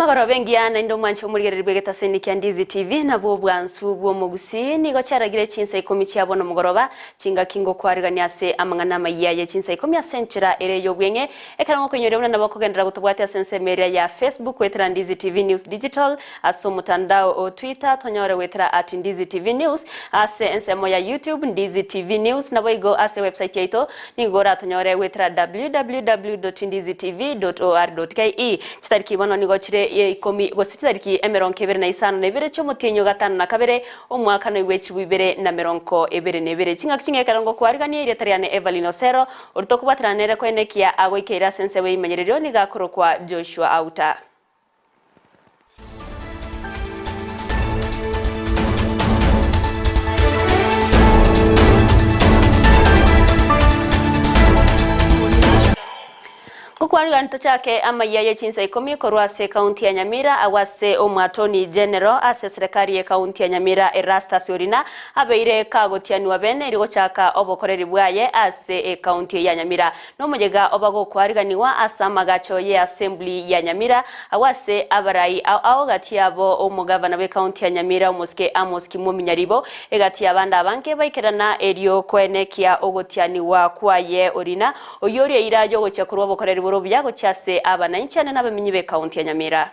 Emagoroba engiya naende omwanche omorigereria bw'egetaseni kia Ndizi TV nabwo obwansu bw'omogusii nigo chiaragire chinsa ikomi chia bono mogoroba chingaki ngokwarigania ase amang'ana amayia ye chinsa ikomi ase enchera ere ey'obweng'e ekero ngokoinyoria buna nabo okogenderera gotobwatia ase ensemo eria ya Facebook goetera Ndizi TV News Digital ase omotandao o Twitter tonyore goetera at Ndizi TV News ase ensemo ya YouTube Ndizi TV News naboigo ase website yaito Nigo oratonyore goetera www.ndizitv.or.ke. Chitariki bono nigo chire ikomi gose chitariki emerongo ebere na isano na ibere chi'omotienyi o gatano na kabere, omwaka noigwe chilifu ibere na merongo ebere na ebere. Ching'aki ching'e ekero ngokwarigania erieta riane Evelyn Osero, oria tokobwaterana nere koenekia agoikeire ase ensemo y'eimenyererio nigo akorokwa Joshua Auta. Ngokwanigani tochake amayia ye chinsa ikomi korwa ase ekaunti ya Nyamira agwo ase Omwatoni General ase eserekari ye ekaunti ya Nyamira Erastus Orina abeire kagotianiwa bene erio gochaka obokoreri bwaye ase ekaunti eye ya Nyamira. Nomoyega oba gokwariganigwa ase amagacho ye Assembly ya Nyamira, agwo ase abarai ao ao gati yabo omogavana bw'ecounty ya Nyamira omosike Amos Kimwomi Nyaribo, egati y'abande abange baikerana erio koenekia ogotianigwa kwaye Orina, oyio oria eira yogochia korwa obokoreri bore obuya gochia ase abanainchi ane nabamenyi b'ecounty ya Nyamira.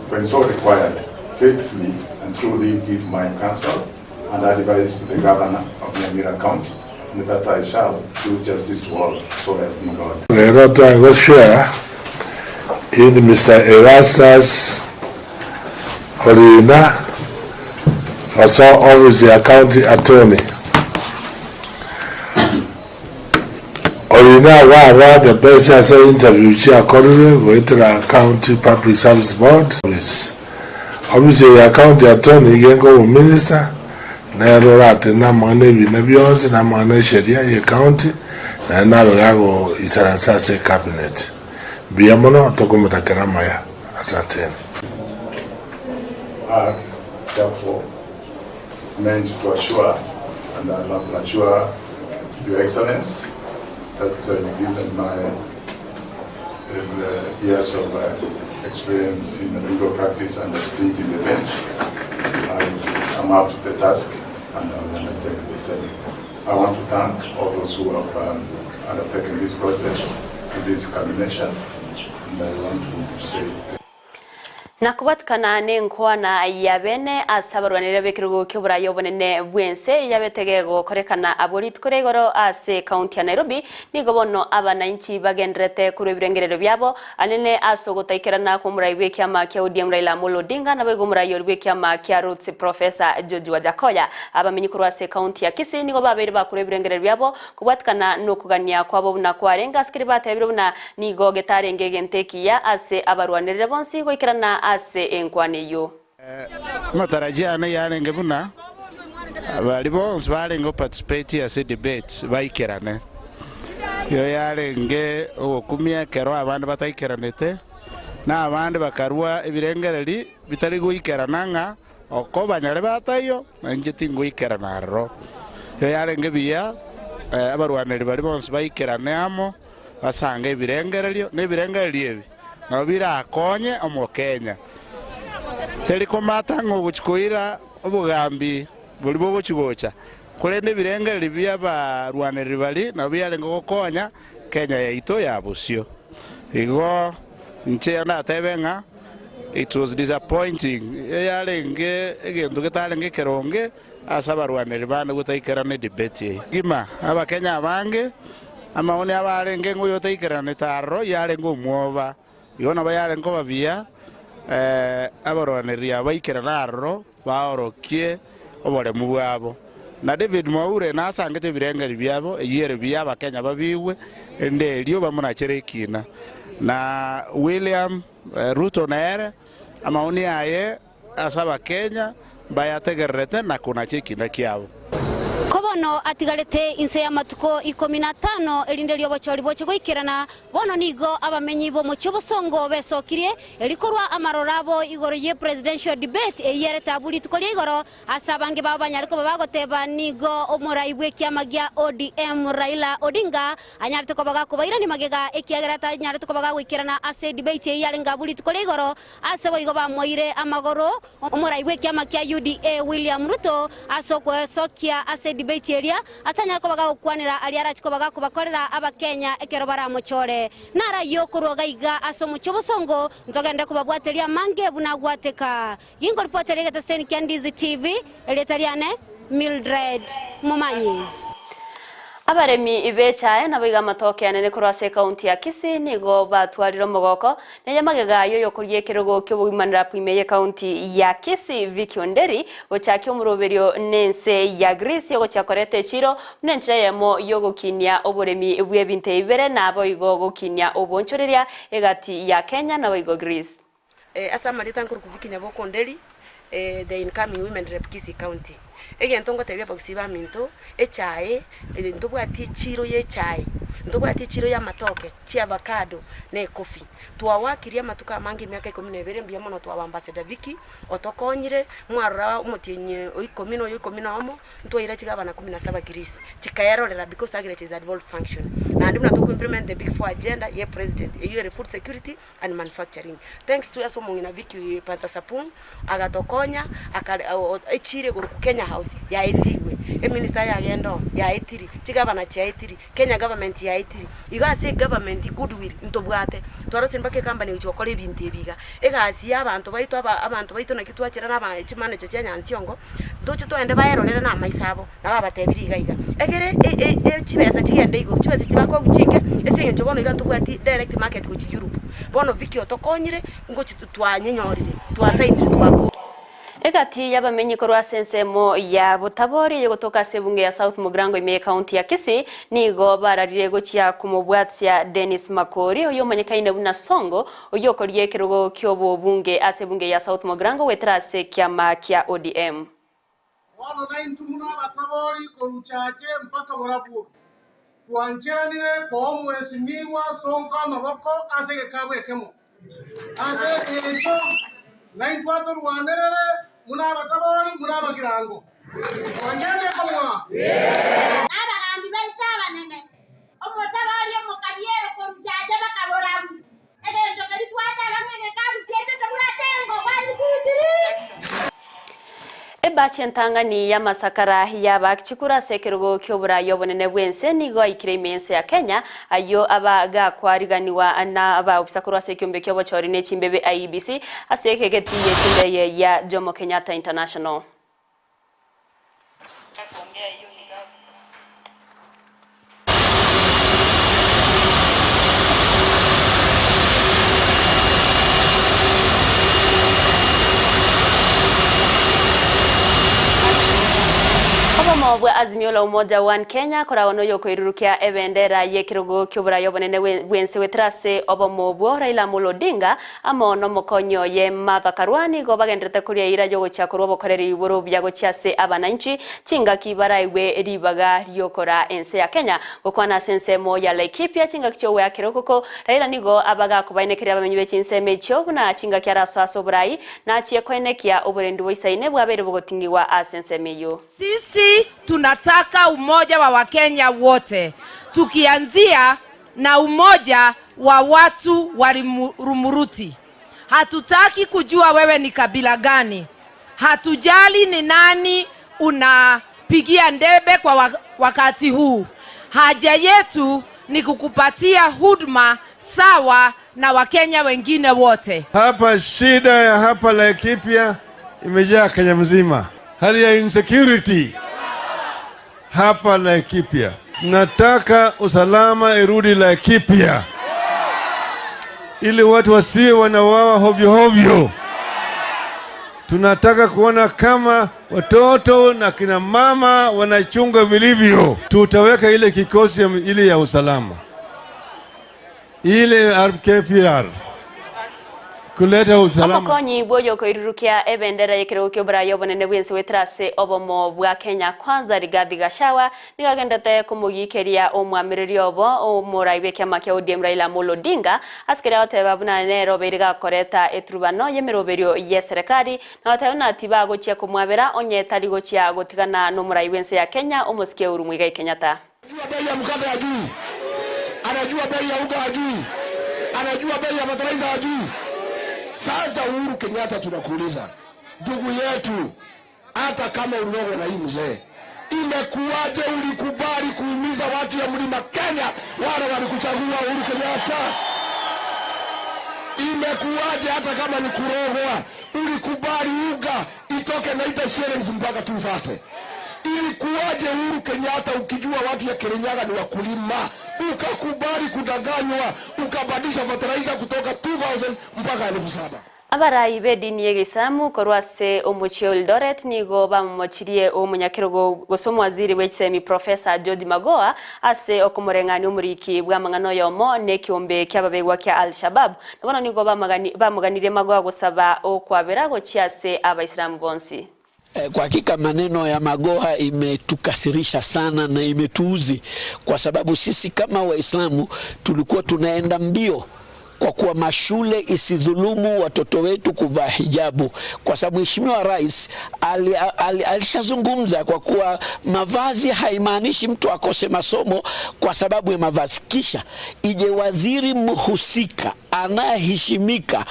When so required, faithfully and truly give my counsel and advice to the Governor of Nyamira County, and that I shall do justice to all, so help me God. Rero twaye share in Mister Erastus Orina ase office ya County Attorney. Orina agwo the best ase interview chiakorirwe goetera County Public Service Board. Ofisi eye ya County Attorney iga enka obominister, nere oratenene amang'ana ebina bionsi na amang'ana esheria ye county, naende nabe gagoisaransa ase ecabinet. Mbuya mono tokomotakera amaya. Asanteni. Are therefore meant to assure and I will assure Your Excellency that given my years of experience in legal practice and a stint in the bench, I am up to the task and I will undertake this. I want to thank all those who have undertaken this process to this culmination, and I want to say thank Na kobwatikana nenkwana ya bene ase abarwaneri b'ekerogo ki'oboraai obonene bw'ense yabete gegokorekana abwo rituko ria igoro ase ekaunti ya Nairobi, nigo bono abanainchi bagendererete korwa ebirengererio biabo anene ase ogotaikerana kw'omorai bw'ekiama kia ODM Raila Amolo Odinga naboigo omorai oria bw'ekiama kia Roots Professor George Wajackoyah. Abamenyi korwa ase ekaunti ya Kisii nigo babeire bakorwa ebirengererio biabo Kobwatikana nokogania kwabo buna kwarenge ase keria batebire buna nigo getarenge egento ekiya ase abarwanerere bonsi goikerana ase enkwana eyio. Amatarajio ane yarenge buna baria bonsi barenge go participate ase debate baikerane. Eyio yarenge ogokumia ekero abande bataikeranete, na abande bakarua ebirengereri bitari goikerana ng'a Oko banyare bataiyo, na inche tingoikerana aroro. Erio yarenge buya abarwaneri baria bonsi baikerane amo, basange ebirengererio, na ebirengererio ebi nabo birakonye Omokenya. Teri komata ng'a ogochia koira obogambi boria bogochia gocha, korende ebirengererio bi'abarwanereri baria nabo biarenge gokonya Kenya yaito ya bosio. Igo inche ndatebe ng'a It was disappointing, yarenge egento getarenge ekeronge ase abarwaneri bande gotaikerana edebate eye. Gima abakenya abange amaoni abo arenge ng'a oyotaikeranete aroro yarenge omwoba, igo nabo yarenge koba buya abarwanereri aba baikerane aroro baorokie oboremu bwabo. Na David Mwaure nasangete ebirengeri biabo, eyio ere buya abakenya babigwe, erinde erio bamonachere ekina. Na William Ruto nere, amaoni aye ase abakenya mbayategererete na konacha ekina kiabo. Bono atigarete inse y'amatuko ikomi na atano, erinde ri'obochori boche goikerana. Bono nigo abamenyi b'omochie obosongo besokirie, eri korwa amaroro abo igoro ye presidential debate eyio erete abwo rituko ria igoro, ase abange babo banyare koba bagoteba nigo omorai bw'ekiama gia ODM Raila Odinga anyarete koba gakobairania magega ekiagera atanyarete koba gagoikerana ase edebate eyio yarenge abwo rituko ria igoro. Ase boigo bamoire amagoro omorai bw'ekiama kia UDA William Ruto ase okwesokia ase edebate eria ase anyare koba gagokwanera aria arache koba gakobakorera abakenya ekero baramochore. Naro ayio korwa gaiga ase omochie obosongo ntogende kobabwateria amange buna agwateka. Ginkoripotera egeteseni kia Ndizi TV, erieta riane Mildred Momanyi. Abaremi b'echae naboigo amatoke anene korwa ase ekaunti ya Kisii nigo batwarire omogoko neye magega y'oyokoria ekerogo ki'obogimanera ime y'ekaunti ya Kisii Vicky Onderi gochakia omoroberio n'ense ya Greece ogochia koreta echiro buna enchera eyemo y'ogokinia oboremi bw'ebinto ebibere naboigo gokinia obonchoreria egati ya Kenya naboigo Greece. Ase amarieta nkorokwa Vicky Nyaboke Onderi, the incoming women rep Kisii County. Egento ngotebia abagusii baminto, echae, ntobwati echiro ya echae, ntobwati echiro ya amatoke, chiavacado, na ecoffee. Twawakirie amatuko amange emiaka ikomi na ebere mbuya mono twaba Ambassador Vicky, otokonyire, mwarora omotienyi o ikomi na oyo ikomi na omo, Ntwaira chigabana kumi na saba Greece, chikaerorera because agriculture is a devolved function. Naende buna toko implement the big four agenda ye president, eyio ere food security and manufacturing. Thanks to ase omong'ina Vicky Pantasapung, agatokonya, akare echire igoro ku Kenya House yaetigwe, eminister yagenda oo yaetiri, chigabana chiaetiri, Kenya government yaetiri. Igo ase egovernment goodwill ntobwate, twarosire mpaka ecompany egochia gokora ebinto ebi iga. Egasi ya abanto baito aba abanto baito naki twachera na aba chimanager chia Nyansiongo, ntoche togende baerorere na amaiso abo, nabo abatebirie iga iga. Ekere chibesa chigende igoro, chibesa echi bakoigwa chinke, ase eng'encho bono iga ntobwati direct market gochia Europe. Bono Vicky otokonyire, ngochi twanyenyorire, twasainire twakora. Egati y'abamenyi korwa ase ensemo ya Botabori eyegotoka ase ebunge ya South Mugirango ime y'ekaunti ya Kisii nigo bararire gochia komobwatia Dennis Makori oyio omanyekaine buna Songo oyio okoria ekerogo ki'obobunge ase ebunge ya South Mugirango goetera ase ekiama kia ODM. Bono naintwe buna abatabori korwa chache mpaka borabuo, twancheranire koa omwesimigwa Sonko amaboko ase egekabu ekemo. Ase engencho naintwe atorwanerere buna abatabori, buna abagirango. Twancherete komoa. Nabagambi baito abanene, omotabori omokabiero korwa chache mpaka borabu, Egento keria twateba ng'a egekabu giaito tobwate engobo ritutiri. Ebachi entang'ani y'amasakara y'abaak chikura ase ekerogo ki'oboraai obonene bw'ense nigo aikire ime y'ense ya Kenya, ayio aba gakwariganiwa n'abaofisa korwa ase ekiombe ki'obochori ne chimbebe IEBC ase egeti ye chindege ya Jomo Kenyatta International. Obomo bwa Azimio la Umoja One Kenya koragwa noyokoirurukia ebendera y'ekerogo ki'oboraai obonene bw'ense goetera ase obomo obwo Raila Amolo Odinga Amo nomokonyi oye Martha Karua nigo bagenderete koria eira y'ogochia korwa obokoreri igoro obuya gochia ase abananchi chingaki baraigwe ribaga ri'okora ense ya Kenya. Gokwana ase ensemo ya Laikipia chingaki chi'ogoeakera okoko, Raila nigo abagakobaenekeria abamenyi be chinsemo echio buna chingaki arasoe ase oborai nachie koenekia oborendi boisaine bwabeire bogoting'igwa ase ensemo eyio. Sisi tunataka umoja wa Wakenya wote, tukianzia na umoja wa watu wa Rumuruti. Hatutaki kujua wewe ni kabila gani, hatujali ni nani unapigia ndebe kwa wakati huu. Haja yetu ni kukupatia huduma sawa na Wakenya wengine wote. Hapa shida ya hapa Laikipia imejaa Kenya mzima, hali ya insecurity hapa Laikipia. Nataka usalama irudi Laikipia ili watu wasiwe wanauawa hovyo hovyo. Tunataka kuona kama watoto na kina mama wanachunga vilivyo. Tutaweka ile kikosi ile ya usalama ile RKPR. Kuleta usalama. Omokonyi bw'oyokoirurukia ebendera y'ekerogo ki'oboraai obonene bw'ense goetera ase obomo bwa Kenya Kwanza Rigathi Gachagua nigo agendete komogikeria omwamereri obo omorai bw'ekiama kia ODM Raila Amolo Odinga ase keria agoteba buna nere obeire gakoreta eturubano y'emeroberio y'eserekari na goteba buna tibagochia komwabera onye tari gochia gotigana nomorai bw'ense ya Kenya omosike Uhuru Muigai Kenyatta. Anajua bei ya mkate hajui? Anajua bei ya unga hajui? Anajua bei ya fertilizer hajui? Sasa Uhuru Kenyatta tunakuuliza ndugu yetu, hata kama ulirogwa na hii mzee, imekuwaje ulikubali kuumiza watu ya mlima Kenya wale walikuchagua Uhuru Kenyatta? Imekuwaje hata kama ni kurogwa ulikubali unga itoke 90 shillings mpaka 230? Ilikuwaje Uhuru Kenyatta ukijua watu ya Kirinyaga ni wakulima, ukakubali kudanganywa, ukabadilisha fertilizer kutoka 2000 mpaka 7000? Abarai b'edini y'egeisilamu korwa ase omochie o Eldoret nigo bamomochirie omonyakerogo gose omowaziri bw'echisemi Professor George Magoha ase okomoreng'ania omoriki bw'amang'ana oyomo na ekiombe ki'ababegwa kia Al-Shabab. Na bono nigo bamoganirie Magoha gosaba okwabera gochia ase abaisilamu bonsi. Kwa hakika maneno ya Magoha imetukasirisha sana na imetuuzi, kwa sababu sisi kama Waislamu tulikuwa tunaenda mbio kwa kuwa mashule isidhulumu watoto wetu kuvaa hijabu, kwa sababu Mheshimiwa Rais alishazungumza kwa kuwa mavazi haimaanishi mtu akose masomo kwa sababu ya mavazi. Kisha ije waziri mhusika anayeheshimika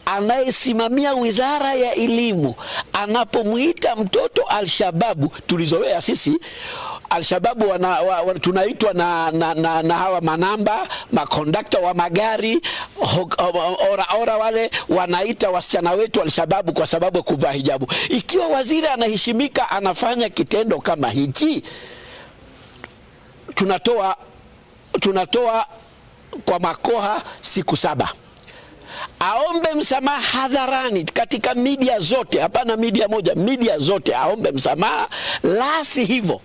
anayesimamia wizara ya elimu anapomwita mtoto Alshababu, tulizoea sisi Alshababu tunaitwa na hawa manamba makondakta wa magari ora ora, wale wanaita wasichana wetu Alshababu kwa sababu ya kuvaa hijabu. Ikiwa waziri anaheshimika anafanya kitendo kama hichi, tunatoa kwa Makoha siku 7 aombe msamaha hadharani katika media zote, hapana media moja, media zote aombe msamaha, la si hivyo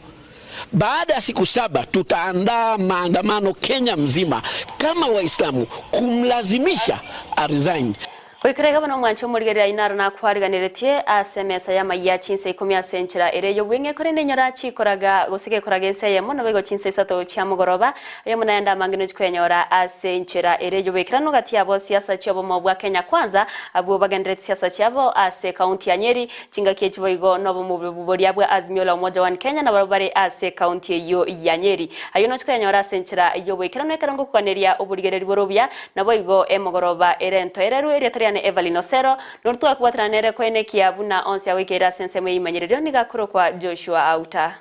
baada ya siku 7 tutaandaa maandamano Kenya mzima kama Waislamu kumlazimisha aresign. Goikerega bono omwancho omorigereria inaro nakwariganeretie ase emesa y'amaiya chinsa 10 ase enchera ere y'obweng'e korende enyora chikoraga gose gekoraga ense eyemo nabo igo chinsa isato chia mogoroba eyemo naende amange nochikwenyora ase enchera ere y'oboikeranu gati yabo siasa chi'obomo bwa Kenya Kwanza abwo bagenderete siasa chiabo ase kaunti ya Nyeri chingaki echi boigo nobomo boria bwa Azimio la Umoja One Kenya nabo bare ase kaunti eyo ya Nyeri ayo nochikwenyora ase enchera y'oboikeranu ekero ngokuganeria oborigereri borobia nabo igo emogoroba ere entoereru eria Evelyn Osero norutwa kubatanere koenekia buna onsi awikeira ase ensemo eyimanyerero nigakorokwa Joshua Auta.